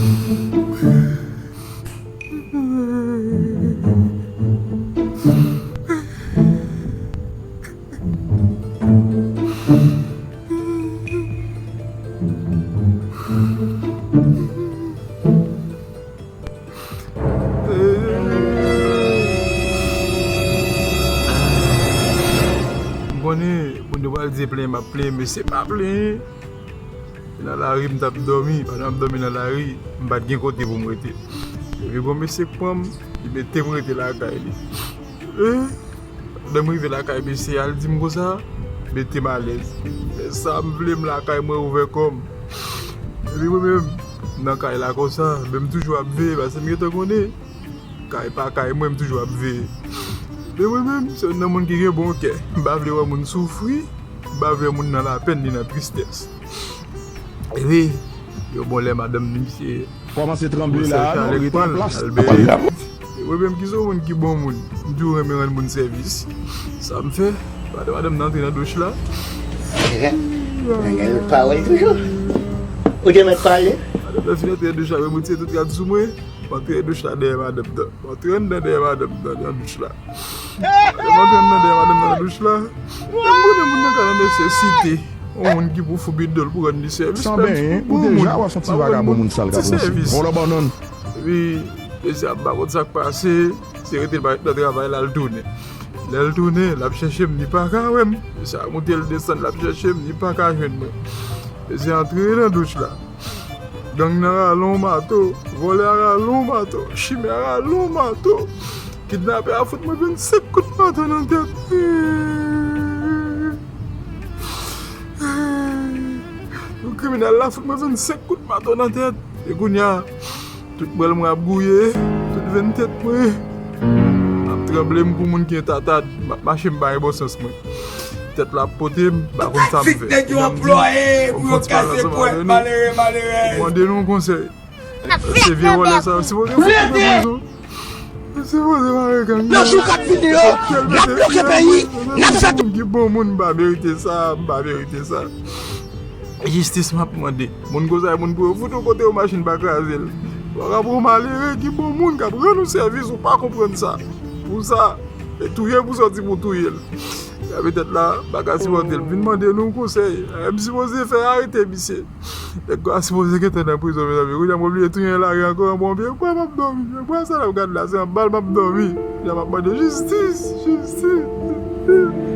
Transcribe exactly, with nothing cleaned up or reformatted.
M konnen moun yo pral di plenyen m ap plenyen, men se pa plenyen. Nan lari m t ap dòmi, pandan m ap dòmi nan lari, m pa t gen kote pou m rete. Epi gon mesye k pran m, li mete m rete lakay li. Eh, lè m rive lakay mesye a, l di m konsa, mete m alèz. Fè sa m vle, m lakay mwen, ouvè kò m. Epi mwen menm, m nan kay la konsa, men m toujou ap veye, paske m gentan konnen. Kay pa kay mwen, m toujou ap veye. Men mwen menm, se youn nan moun ki gen bon kè. M pa vle wè moun soufri, m pa vle wè moun nan lapenn ni nan tristès. Epi, yon bon lè madanm misye kòmanse tranble la, non, rete an plas. Mwen menm ki se yon moun ki bon moun, m toujou renmen rann moun sèvis. Sa m fè, madanm nan antre nan douch la. Nèg la pawòl toujou. Ou te mèt pale. Madanm nan fin antre nan douch la, mwen retire tout rad sou mwen. M antre douch la dèyè madanm nan. M antre anndan dèyè madanm nan, nan douch la. Lè m antre anndan dèyè madanm nan, nan douch la, e m konnen moun nan ka nan nesesite. Yon moun ki pou fou bidon l pou rann li sèvis. San benyen, ou deja wè se yon ti vagabon moun sal k ap ranse. Vòlò bannann. Epi, mesye a m pa konn sa k pase, se rete l pa ret nan travay la, l tounen. Lè l tounen, l ap chèche m, li pa ka wè m. Mesye a monte, l desann, l ap chèche m, li pa ka jwenn mwen. Mesye a antre nan douch la. Gang nan rale yon mato, vòlè a rale yon mato, chimè a rale yon mato. Kidnapè a fout mwen vennsenk kout mato nan tèt. Yon kriminèl la fout mwen vennsenk kout mato nan tèt. E kounye a, tout brèl mwen ap gouye, tout venn tèt mwen ap tranble, m kou moun ki gen tatad, m ap mache, m pa gen bon sans mwen. Tèt la ap pote m, m pa konn sa m fè. Kounye a m di, m fè yon ti pale ansanm avè nou. M mande nou yon konsèy. Mesye vye vòlè sa yo sipoze fout nan prizon. Yo sipoze mare gang nan. Nan jou k ap vini yo, n ap bloke peyi, n ap fè tout. Moun ki bon moun, m pa merite sa, m pa merite sa. Jistis m ap mande. Moun konsa, moun pou yo fout yon kote yon machin pa kraze l. Ou ka pran yon malere ki bon moun k ap rann ou sèvis, ou pa konprann sa. Pou sa, e touye pou sòti pou touye l. Gade tèt la, pa ka sipòte l. Vin mande nou konsèy. M sipoze fè arete misye. Nèg la sipoze gentan nan prizon, mezanmi. Kounye a m oblije tounen lari ankò, bon, pye bwa m ap dòmi. Pye bwa sa l ap gade la, se anba l m ap dòmi. Kounye a m ap mande jistis, jistis.